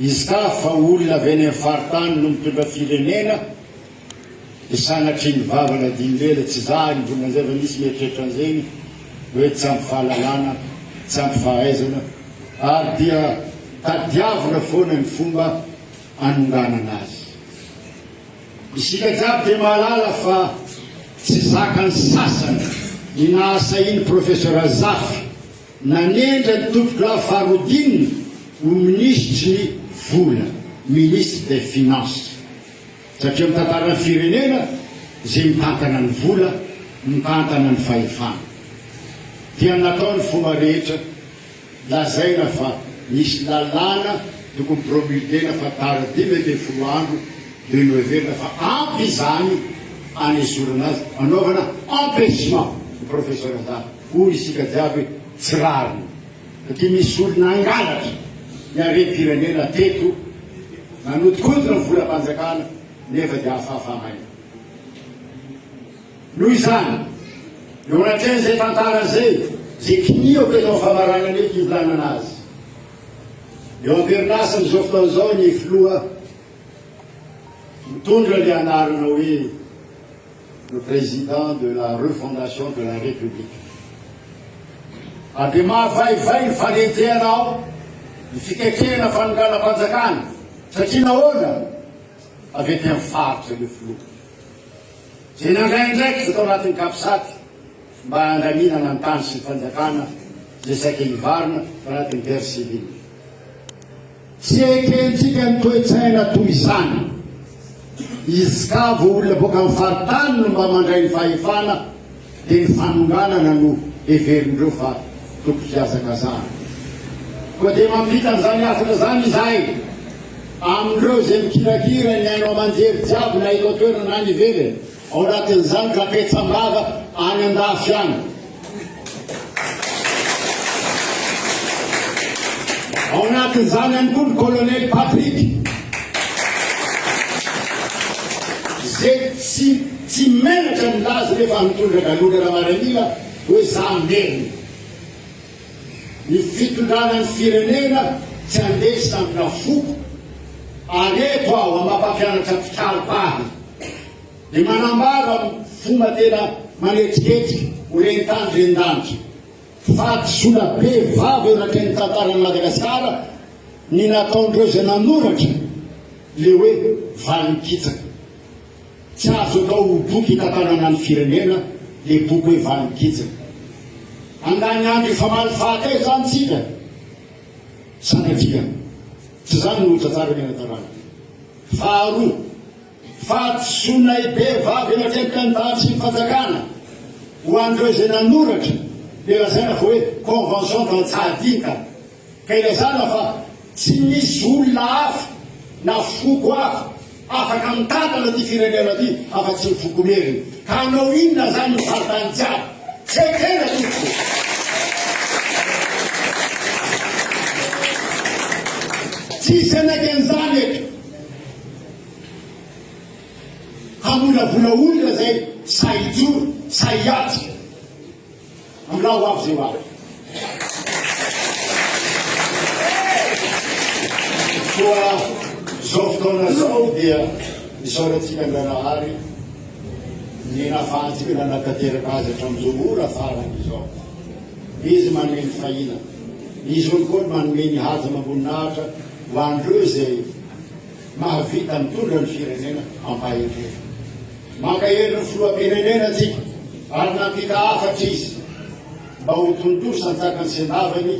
Izy ka fa olona avy any amin'ny faritany no mitondra firenena dia sanatria ny vava nadin-dela, tsy za nivolagna an'izay fa misy mieritreritra an'izegny hoe tsy ampy fahalalana, tsy ampy fahaizana ary dia tadiavina foana ny fomba anonganana azy. Isika jiaby dia mahalala fa tsy zakan'ny sasany ny nahasahian'ny Professeur Zafy Nanendry an'i Tompokolahy Farodine ho minisitry ny vola, ministre des finances. Satria amin'ny tantaran'ny firenena, izay mitantana ny vola, mitantana ny fahefana. Dia natao ny fomba rehetra, lazaina fa nisy lalàna tokony promulguer-na fa tara 15 andro dia noheverina fa ampy izany hanesorana azy, hanaovana empêchement ny Professeur Zafy. Hoy isika jiaby hoe tsy rariny satria misy olona nangalatra ny harem-pirenena teto, nanodikodina ny volam-panjakana nefa dia hafahafa maina. Noho izany, eo anatrehan'izay tantara izay, izay kinihako eto amin'ny famaranana eto hivolanana azy, eo am-perinasa amin'izao fotoana izao ny filoha mitondra ilay anarana hoe le président de la refondation de la République. Ary dia mahavaivay ny fanenjehana ao, ny fiketrehana fanonganam-panjakana, satria nahoana? Avy aty amin'ny faritra ilay filoha. Izay nandray andraikitra tao anatin'ny capsat mba handaminana ny tany sy ny fanjakana izay saika hivarina tao anatin'ny guerre civile. Tsy ekentsika ny toe-tsaina toy izany. Izy ka vao olona boaka amin'ny faritany no mba mandray ny fahefana dia ny fanonganana no heverin'ireo fa tokony hihazakazahana. Koa dia mampita an'izany hafatra izany izahay amin'ireo izay mikirakira ny haino aman-jery jiaby na eto an-toerana na any ivelany. Ao anatin'izany Rapetsambava any andafy any. Ao anatin'izany ihany koa ny Colonel Patrick izay tsy tsy menatra milaza nefa mitondra galona ramaramila hoe za merina. Ny fitondrana ny firenena tsy andesina amina foko ary eto aho amam-pampianatra mpikaroka ahy. Dia manambara amin'ny fomba tena manetriketrika ho ren-tany ren-danitra. Fahadisoana be vava eo anatrehan'ny tantaran'i Madagasikara ny nataon'ireo izay nanoratra ilay hoe valin-kitsaka. Tsy azo atao ho boky hitantanana ny firenena ilay boky hoe valin-kitsaka. Handany andro hifamaly faty aiza izany isika? Sanatria. Tsy izany no ohatra tsara omena taranaka. Faharoa. Fahadisoanay be vava eo anatrehan'ny mpandahatry ny fanjakana ho an'ireo izay nanoratra dia lazaina fa hoe convention d'Antsahadinta ka ilazana fa tsy misy olona hafa na foko hafa afaka mitantana ity firenena ity afa-tsy ny foko merina ka hanao inona izany ny faritany jiaby? Tsy ekena tompoko! Tsisy hanaiky an'izany eto. Hamolavola olona izay sahy hijoro, sahy hiatrika. Ambilao ho avy izay ho avy. Koa izao fotoana izao dia isaorantsika Andranahary ny nahafahantsika nanatanteraka azy hatramin'izao ora farany izao. Izy manome ny fahina. Izy ihany koa no manome ny haja amam-boninahitra ho an'ireo izay mahavita mitondra ny firenena ampahendrena. Mankahery ny filoham-pirenena tsika ary nampita hafatra izy mba ho tontosa an-tsakany sy an-davany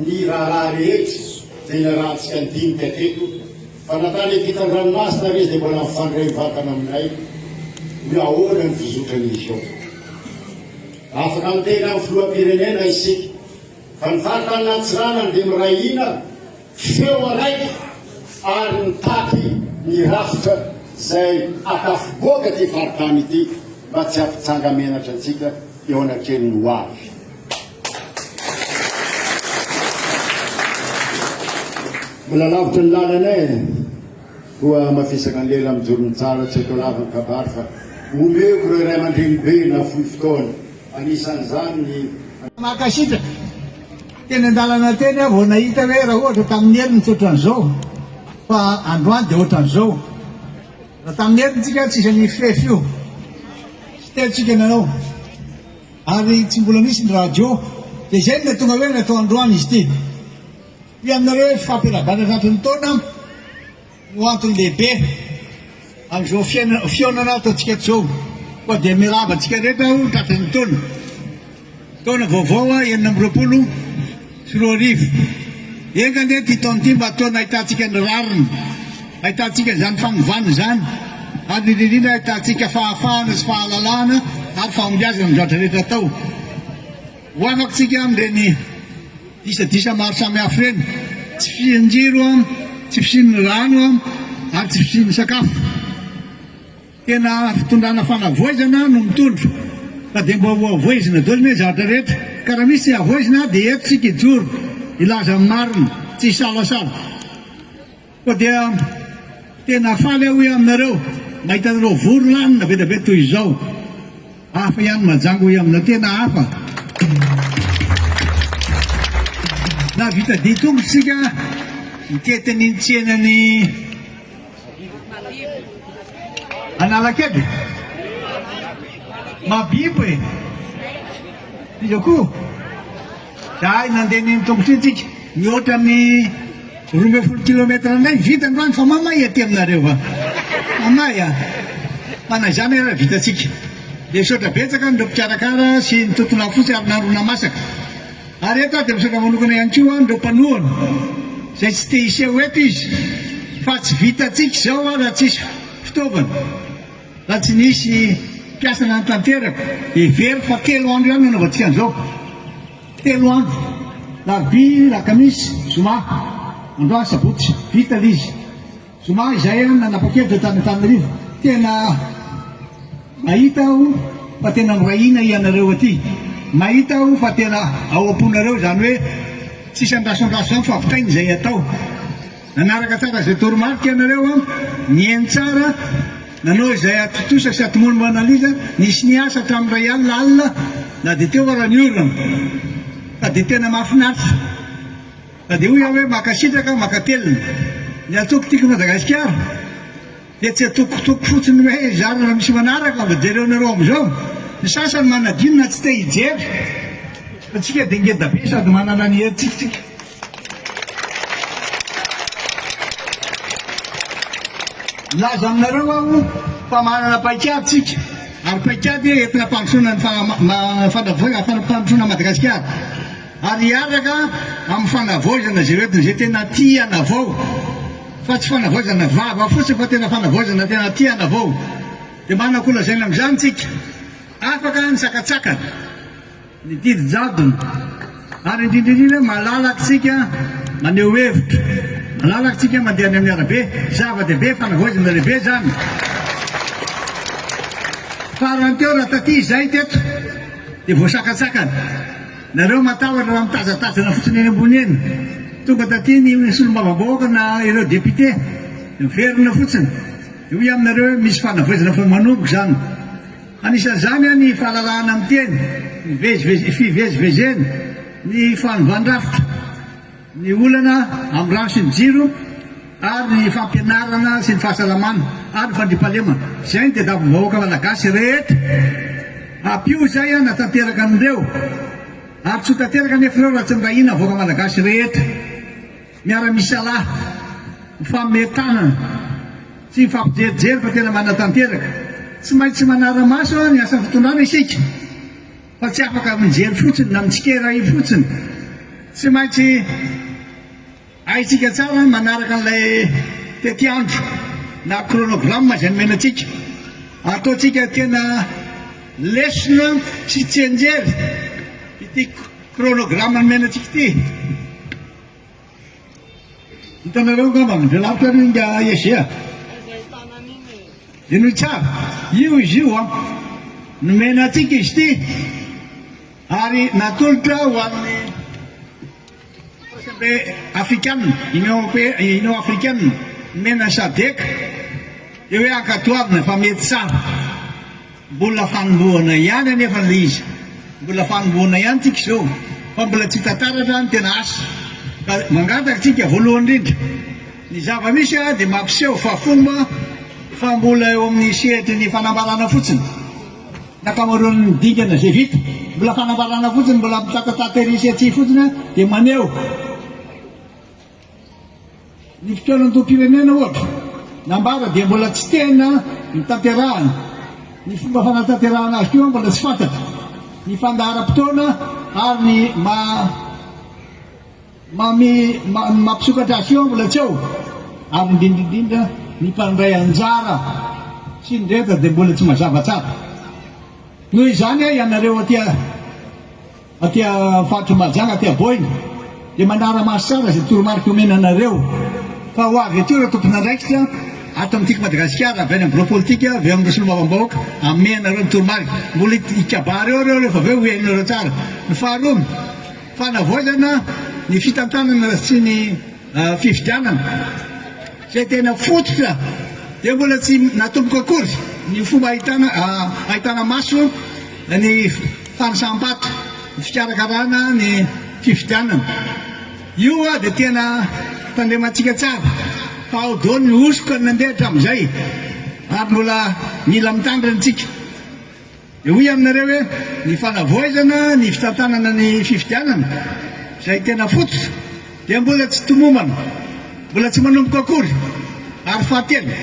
ny raharaha rehetra izay niarahantsika nidinika teto fa na tany ampitan-dranomasina ary izy dia mbola mifandray mivantana aminay hoe ahoana ny fizotran'izy io. Afaka miteny amin'ny filoham-pirenena isika fa ny faritanin'Antsiranana dia miray hina Feo araiky ary mitaky ny rafitra izay atafiboaka ity faritany ity mba tsy hampitsanga-menatra antsika eo anatrehan'ny ho avy. Mbola lavitra ny lalana e! Koa hamafisaka ny lela mijoro ny tsara tsy atao lava ny kabary fa omeko ireo ray aman-dreny be nafoy fotoana. Anisan'izany ny. Mankasitraka. Teny an-dalana teny aho vao nahita hoe raha ohatra tamin'ny heriny tsy ohatran'izao. Fa androany dia ohatran'izao. Raha tamin'ny heriny tsika tsisy an'io fefy io. Tsy teo tsika nanao. Ary tsy mbola nisy ny radio. Dia izay no nahatonga hoe natao androany izy ity. Hoy aminareo hoe fampiarahabana tratry ny taona no antony lehibe amin'izao fihaonana ataontsika eto izao. Koa dia miarahaba antsika rehetra aho tratry ny taona. Taona vaovao 2026. Enga anie ity taona ity mba taona ahitantsika ny rariny, ahitantsika izany fanovana izany, ary indrindra indrindra ahitantsika fahafahana sy fahalalahana ary fahombiazana amin'ny zavatra rehetra atao. Ho afaka isika amin'ireny disadisa maro samihafa ireny, tsy fisian-jiro, tsy fisian'ny rano ary tsy fisian'ny sakafo. Tena fitondrana fanavoizana no mitondra fa dia mba ho avoizina daholo anie zavatra rehetra ka raha misy tsy avoizina dia eto tsika hijoro hilaza ny marina tsy hisalasala koa dia tena faly aho hoy aminareo mahita anareo vory lanona be dia be toy izao hafa ihany Majanga hoy aminareo tena hafa nahavita dia tongotra tsika nitety an'iny tsenan'i Analakely? Mabibo e! Iza koa? Zahay nandeha neny tongotra iny tsika, mihoatra ny 12 kilomètre indray vita androany fa mamay aty aminareo a! Mamay a! Fa na izany ara vitatsika. Dia misaotra betsaka an'ireo mpikarakara sy ny tontolo fotsy ary narona masaka. Ary eto aho dia misaotra manokana ihany koa an'ireo mpanohana izay tsy te hiseho eto izy fa tsy vitantsika izao raha tsisy fitaovana, raha tsy nisy mpiasa nanatanteraka. Hevero fa telo andro ihany no nanaovantsika an'izao. Telo andro. Larobia, Alakamisy, Zoma. Androany Sabotsy. Vita ilay izy. Zoma izay aho nanapa-kevitra tany Antananarivo. Tena mahita aho fa tena miray hina ianareo aty. Mahita aho fa tena ao am-ponareo izany hoe tsisy andrasoandraso izany fa vitaina izay atao. Nanaraka tsara izay toromarika ianareo, nihaino tsara, nanao izay hatontosa sy hatomony Mona Lisa, nisy niasa hatramin'ny iray alina alina na dia teo ara ny orana. Fa dia tena mahafinaritra. Fa dia hoy aho hoe mankasitraka, mankatelina. Ny antoko Tiako Madagasikara dia tsy atokotoko fotsiny hoe zara raha misy manaraka mba jereonareo amin'izao. Ny sasany manadino na tsy te hijery. Fa tsika dia ngeda be sady manana ny herintsika tsika. Milaza aminareo aho fa manana paikady tsika ary paikady entina hampandrosoana ny fampandrosoana Madagasikara. Ary hiaraka amin'ny fanavaozana izay hoentina, izay tena tia hanavao, fa tsy fanavaozana vava fotsiny fa tena fanavaozana tena tia hanavao. Dia manan-ko lazaina amin'izany tsika, afaka ny sakantsakana, ny didy jadona, ary indrindra indrindra malalaka tsika maneho hevitra, malalaka tsika mandeha any amin'ny arabe, zava-dehibe, fanavaozana lehibe izany. Farany teo raha taty izahay teto dia voasakantsakana. Nareo matahotra raha mitazatazana fotsiny eny ambony eny. Tonga taty ny solombavambahoaka na ireo député, miverina fotsiny. Dia hoy aminareo hoe misy fanavaozana efa manomboka izany. Anisan'izany ny fahalalahana miteny, ny fivezivezena, ny fanovan-drafitra. Ny olana amin'ny rano sy ny jiro ary ny fampianarana sy ny fahasalamana ary ny fandriampahalemana. Izay no tadiavin'ny vahoaka malagasy rehetra. Ampio izay hanatanteraka an'ireo. Ary tsy ho tanteraka anefa ireo raha tsy miray hina ny vahoaka malagasy rehetra. Miara-misalahy, mifanome tanana, tsy mifampijerijery fa tena manatanteraka. Tsy maintsy manara-maso ny asan'ny fitondrana isika. Fa tsy afaka mijery fotsiny na mitsikera io fotsiny. Tsy maintsy haintsika tsara ny manaraka an'ilay tetiandro na chronogramme izay nomena antsika. Ataontsika tena lesona sy tsianjery ity chronogramme nomena antsika ity. Hitanareo angamba ny velaritra ry inga EG a. Henoy tsara, io izy io an, nomena antsika izy ity ary natolotra ho an'ny Firaisam-be Afrikana, Union Union Africaine, nomena ny SADC, dia hoe ankatoavina fa mety tsara. Mbola fanombohana ihany anefa ilay izy. Mbola fanombohana ihany tsika izao fa mbola tsy hita taratra ny tena asa. Ka mangataka tsika voalohany indrindra. Ny zava-misy dia mampiseho fa fomba fa mbola eo amin'ny sehatry ny fanambarana fotsiny ny ankamaroan'ny dingana izay vita. Mbola fanambarana fotsiny, mbola mitatatata ery sy atsy fotsiny dia maneho. Ny fikaonandoham-pirenena ohatra, nambara dia mbola tsy tena notanterahana. Ny fomba fanatanterahana azy koa mbola tsy fantatra. Ny fandaharam-potoana ary ny maha Mamy mampisokatra azy io mbola tsy ao ary indrindra indrindra ny mpandray anjara sy ny rehetra dia mbola tsy mazava tsara. Noho izany ianareo aty aty faritry Mahajanga aty Boina dia manara-maso tsara izay toromarika omena anareo fa ho avy aty ireo tompon'andraikitra ato amin'ny Tiako Madagasikara avy any amin'ny birao politika avy eo amin'ireo solombavambahoaka hanome anareo ny toromarika. Mbola hikabary eo ireo rehefa avy eo ho henonareo tsara. Ny faharoa. Fanavaozana ny fitantanana sy ny fifidianana izay tena fototra dia mbola tsy natomboka akory ny fomba ahitana ahitana maso ny fanisam-bato, ny fikarakarana ny fifidianana. Io dia tena tandremantsika tsara fa ao daholo ny hosoka nandeha hatramin'izay ary mbola mila mitandrina isika. Dia hoy aminareo hoe, ny fanavaozana ny fitantanana ny fifidianana, izay tena fototra, dia mbola tsy tomombana, mbola tsy manomboka akory. Ary fahatelo,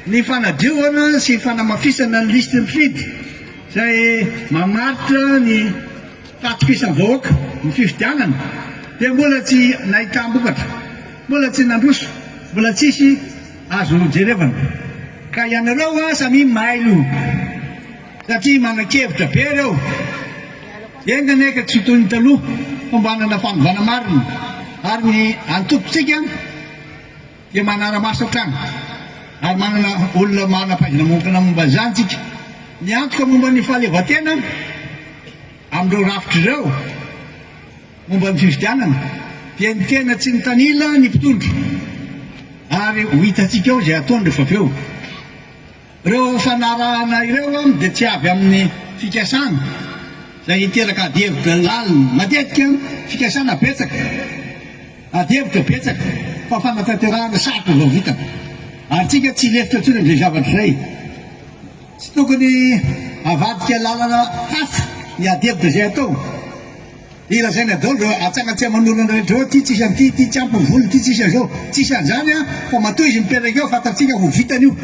ny fanadiovana sy fanamafisana ny lisitry ny mpifidy, izay mamaritra ny fahatokisan'ny vahoaka ny fifidianana, dia mbola tsy nahitam-bokatra, mbola tsy nandroso, mbola tsisy azo jerevana. Ka ianareo a samia mailo satria manan-kevitra be ireo. Enga anie ka tsy ho toy ny taloha fa mba hanana fanovana marina ary ny antokontsika dia manara-maso hatrany ary manana olona manam-pahaizana manokana momba izany tsika. Ny antoka momba ny fahaleovantena amin'ireo rafitra ireo momba ny fifidianana dia ny tena tsy mitanila ny mpitondra ary ho hitantsika eo izay ataony rehefa avy eo. Ireo fanarahana ireo dia tsy avy amin'ny fikasana izay hiteraka adihevitra lalina. Matetika fikasana betsaka, adihevitra betsaka fa fanatanterahana sarotra vao vita. Ary tsika tsy hilefitra intsony amin'izay zavatra izay. Tsy tokony havadika lalana hafa ny adihevitra izay atao. Dia lazaina daholo ireo atsanga tsy aman'olona rehetra ireo, ity tsisy an'ity, ity tsy ampy ny volony, ity tsisy an'izao. Tsisy an'izany an, fa matoa izy mipetraka eo fantatsika ho vitany io.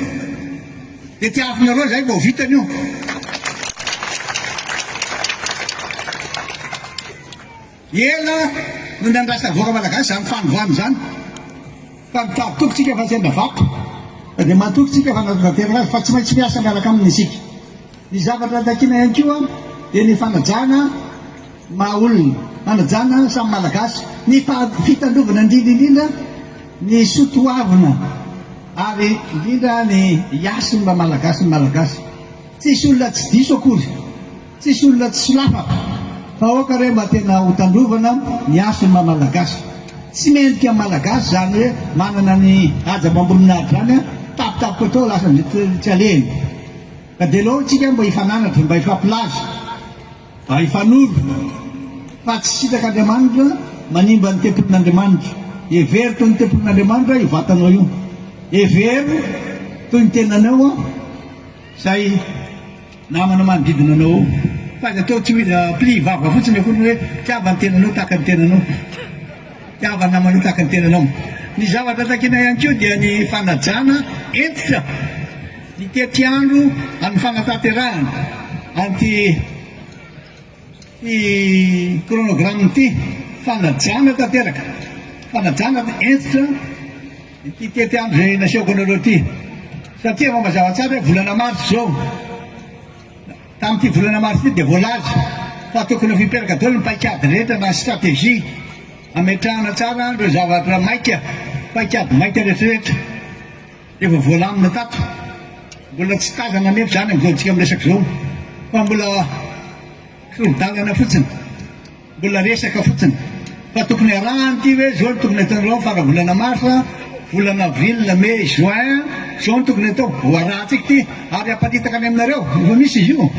Dia tiavinareo izay vao vitany io. Ela no nandrasan'ny vahoaka malagasy izany fanovana izany. Fa mitady toky tsika fa sendra vato. Fa dia matoky tsika fa nanatanteraka azy fa tsy maintsy miasa miaraka aminy isika. Ny zavatra takiana ihany koa dia ny fanajana ny maha olona, fanajana samy Malagasy, ny fitandrovana indrindra indrindra ny soa toavina ary indrindra ny hasin'ny maha Malagasy ny Malagasy. Tsisy olona tsy diso akory. Tsisy olona tsy solafaka fa aoka re mba tena ho tandrovana ny hasin'ny maha Malagasy. Tsy mendrika ny Malagasy izany hoe manana ny haja amam-boninahitra izany an, tampotampoka teo lasa tsy alehiny. Ka dia aleo tsika mba hifananatra, mba hifampilaza, mba hifanoro fa tsy sitrak'Andriamanitra manimba ny tempolin'Andriamanitra. Hevero toy ny tempolin'Andriamanitra io vatanao io. Hevero toy ny tenanao an. Zay namana manodidina anao eo. Fa aza atao tsy pli vava fotsiny akory ny hoe tiava ny tenanao tahaka ny tenanao. Tiava ny namanao tahaka ny tenanao. Ny zavatra takiana ihany koa dia ny fanajana hentitra ny tetiandro amin'ny fanatanterahana an'ity ity chronogramme ity. Fanajana tanteraka, fanajana hentitra. Ity tetiandro izay nasehoko anareo ity, satria efa mazava tsara hoe volana marsa izao. Tamin'ity volana marsa ity dia voalaza fa tokony ho fiperaka daholo ny paikady rehetra na stratégie hametrahana tsara ireo zavatra maika, paikady maika rehetrarehetra. Efa voalamina tato. Mbola tsy tazana anefa izany amin'izao antsika miresaka izao fa mbola sori-dalana fotsiny. Mbola resaka fotsiny fa tokony arahana ity hoe zao no tokony ataonareo fara volana mars, volana avril, mai, juin, zao no tokony atao, ho arahantsika ity ary haparitaka any aminareo, efa misy izy io.